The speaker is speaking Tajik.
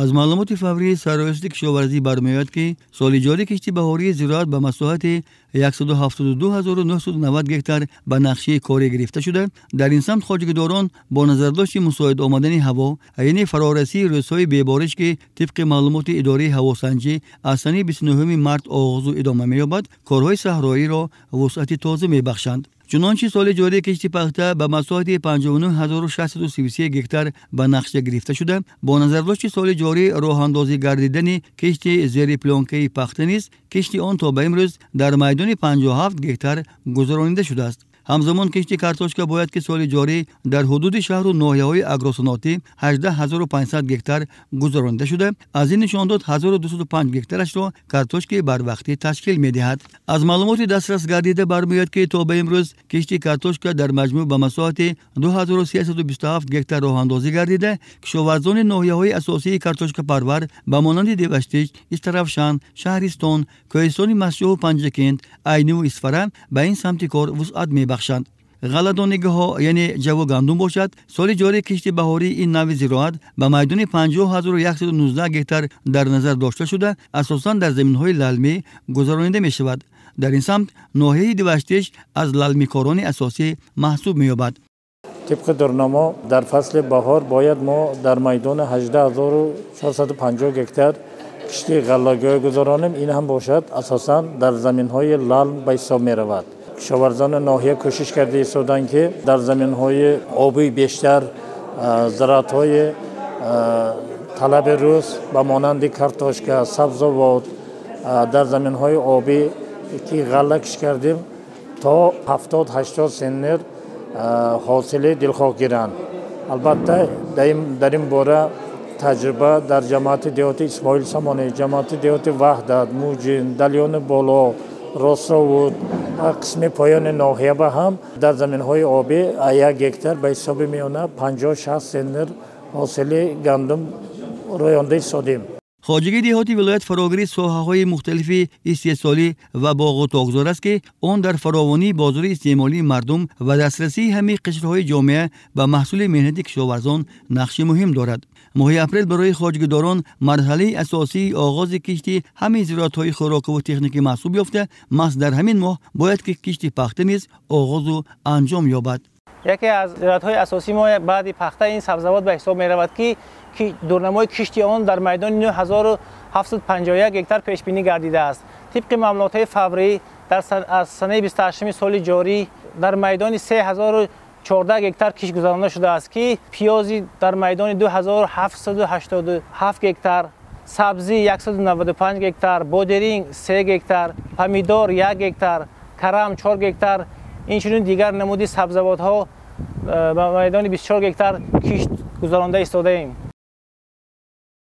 Аз маълумоти фаврии Сарраёсати кишоварзӣ бармеояд, ки соли ҷорӣ кишти баҳории зироат ба масоҳати 172 990 гектар ба нақшаи корӣ гирифта шуда, дар ин самт хоҷагидорон бо назардошти мусоид омадани ҳаво, яъне фарорасии рӯзҳои бебориш, ки тибқи маълумоти идораи ҳавосанҷӣ аз санаи 29 март оғозу идома меёбад, корҳои саҳроиро вусъати тоза мебахшанд. Чунончи, соли ҷорӣ кишти пахта ба масоҳати 59 633 гектар ба нақша гирифта шуда, бо назардошти соли ҷорӣ роҳандозӣ гардидани кишти зери плёнкаи пахта низ кишти он то ба имрӯз дар майдони 57 гектар гузаронида шудааст. Ҳамзамон, кишти картошка бояд ки соли ҷорӣ дар ҳудуди шаҳру ноҳияҳои агросаноатӣ 18 500 гектар гузаронида шуда, аз ин нишондод 1205 гектарашро картошкаи барвақтӣ ташкил медиҳад. Аз маълумоти дастрас гардида бармеояд, ки то ба имрӯз кишти картошка дар маҷмӯъ ба масоҳати 2327 гектар роҳандозӣ гардида, кишоварзони ноҳияҳои асосии картошкапарвар ба монанди Деваштич, Истаравшан, Шаҳристон, Кӯҳистони Мастчоҳу Панҷакент, Айниву Исфара ба ин самти кор вусъат мебахшанд. Ғалладонагиҳо, яъне ҷаву гандум бошад, соли ҷорӣ кишти баҳории ин навъи зироат ба майдони 50 119 гектар дар назар дошта шуда, асосан дар заминҳои лалмӣ гузаронида мешавад. Дар ин самт ноҳияи Деваштич аз лалмикорони асосӣ маҳсуб меёбад. Тибқи дурнамо, дар фасли баҳор бояд мо дар майдони 18 450 гектар кишти ғаллагоҳ гузаронем. Ин ҳам бошад, асосан дар заминҳои лалм ба ҳисоб меравад. Кишоварзони ноҳия кӯшиш карда истоданд, ки дар заминҳои обӣ бештар зироатҳои талаби рӯз ба монанди картошка, сабзавот, дар заминҳои обӣ ки ғалла кишт кардем, то 70-80 центнер ҳосили дилхоҳ гиранд. Албатта, дар ин бора таҷриба дар ҷамоати деҳоти Исмоил Сомонӣ, ҷамоати деҳоти Ваҳдат, Муҷин, Далёни Боло, Ростровуд ва қисми поёни ноҳия ба ҳам дар заминҳои обӣ 1 гектар ба ҳисоби миёна 50-60 центнер ҳосили гандум рӯёнда истодем. Хоҷагии деҳоти вилоят фарогири соҳаҳои мухталифи истеҳсолӣ ва боғу токзор аст, ки он дар фаровонии бозори истеъмолии мардум ва дастрасии ҳамаи қишрҳои ҷомеа ба маҳсули меҳнати кишоварзон нақши муҳим дорад. Моҳи апрел барои хоҷагидорон марҳалаи асосии оғози кишти ҳамаи зироатҳои хӯрокову техникӣ маҳсуб ёфта, маҳз дар ҳамин моҳ бояд ки кишти пахта низ оғозу анҷом ёбад. Яке аз зироатҳои асосии мо баъди пахта ин сабзавот ба ҳисоб меравад, ки дурнамои кишти он дар майдони 9751 гектар пешбинӣ гардидааст. Тибқи маълумотҳои фаврӣ, аз санаи 28 соли ҷорӣ дар майдони 3014 гектар кишт гузаронида шудааст, ки пиёзи дар майдони 2787 гектар, сабзӣ 195 гектар, бодиринг 3 гектар, помидор 1 гектар, карам 4 гектар, инчунин дигар намуди сабзавотҳо ба майдони 24 гектар кишт гузаронда истодаем.